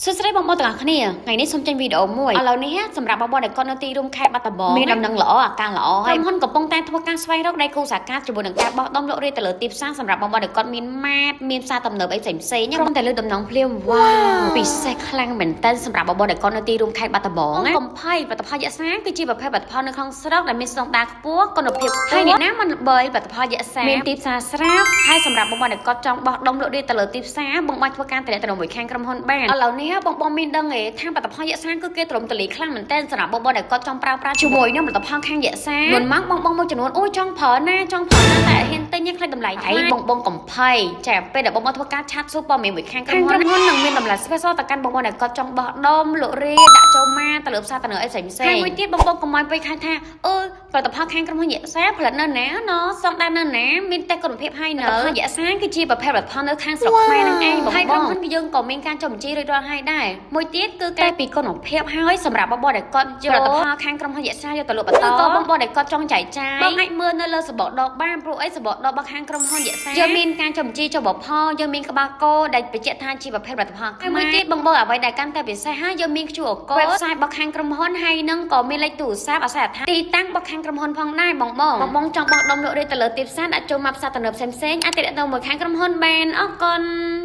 សួស្តីបងប្អូនទាំងអស់គ្នាថ្ងៃនេះសូមចេញវីដេអូមួយឥឡូវនេះសម្រាប់បងប្អូនដែលគាត់នៅទីរួមខេត្តបាត់ដំបងមានដំណឹងល្អអាកាសល្អហើយក្រុមហ៊ុនកំពុងតែធ្វើការស្វែងរកដៃគូសហការជាមួយនឹងការបោះដុំលក់រាយទៅលើទីផ្សារសម្រាប់បងប្អូនដែលគាត់មានម៉ាតមានផ្សារទំនើបអីផ្សេងផ្សេងៗក្រុមតែលើដំណងភ្លាមវ៉ាវពិសេសខ្លាំងមែនតើសម្រាប់បងប្អូនដែលគាត់នៅទីរួមខេត្តបាត់ដំបងណាកុំភ័យផលិតផលយក្សាគឺជាប្រភេទផលិតផលនៅក្នុងស្រុកដែលមានស្តង់ដារខ្ពស់គុណភាពខ្ពស់ហើយអ្នកណាមិនល្បីផលិតផលយក្សាមានទីផ្សារស្រាប់ហើយសម្រាប់បងប្អូនដែលគាត់ចង់បោះដុំលក់រាយទៅលើទីផ្សារបងអាចធ្វើការតំណែងមួយខាងក្រុមហ៊ុនបានឥឡូវនេះបងបងមានដឹងទេថាផលិតផលយក្សាគឺគេទ្រំទលាយខ្លាំងមែនទែនសម្រាប់បងបងដែលគាត់ចង់ប្រើប្រាស់ជាមួយនឹងផលិតផលខាងយក្សាមុនមកបងបងមួយចំនួនអូយចង់ប្រើណាចង់ប្រើណាតែហ៊ានទិញខ្លាចតម្លៃថ្លៃបងបងកំភៃចាពេលដែលបងបងធ្វើការ chat សួរព័ត៌មានមួយខាងក្រុមហ៊ុនក្រុមហ៊ុននឹងមានតម្លៃ special ទៅកាន់បងបងដែលគាត់ចង់បោះដុំលក់រាយដាក់ចូលមកទៅលើផ្សារទំនើបអីផ្សេងផ្សេងហើយមួយទៀតបងបងកុំឲ្យពេកខាងថាអឺផលិតផលខាងក្រុមហ៊ុនយក្សាផលិតនៅណាណសងដែរនៅណាមានតែគុណភាពហើយនៅផលិតផលយក្សាគឺជាប្រភេទផលិតផលនៅខាងស្រុកខ្មែរហ្នឹងឯងបងហើយក្រុមហ៊ុនគឺយើងក៏មានការចុះបញ្ជីរួចរាល់ហើយដែរមួយទៀតគឺការពីគុណភាពហើយសម្រាប់បងបងដែលគាត់យកផលិតផលខាងក្រុមហ៊ុនយក្សាយកទៅលក់បន្តក៏បងបងដែលគាត់ចង់ចែកចាយបងអាចមើលនៅលើសបកដបបានព្រោះអីសបកដបរបស់ខាងក្រុមហ៊ុនយក្សាយើងមានការចុះបញ្ជីចុះបផលយើងមានក្បាលគោដែលបញ្ជាក់ថាជាប្រភេទផលិតផលហើយមួយទៀតបងបងអ្វីដែលកាន់តែពិសេសហើយយើងមាន QR code website របស់ខាងក្រុមហ៊ុនហើយនឹងក៏មានលេខទូរស័ព្ទអាសយដ្ឋានទីតាំងរបស់ខាងក្រុមហ៊ុនផងដែរបងបងបងបងចង់បោះដុំលក់រាយទៅលើទីផ្សារដាក់ចូលមកផ្សារទំនើបផ្សេងៗអាចទាក់ទងមួយខាងក្រុមហ៊ុនបានអរគុណ។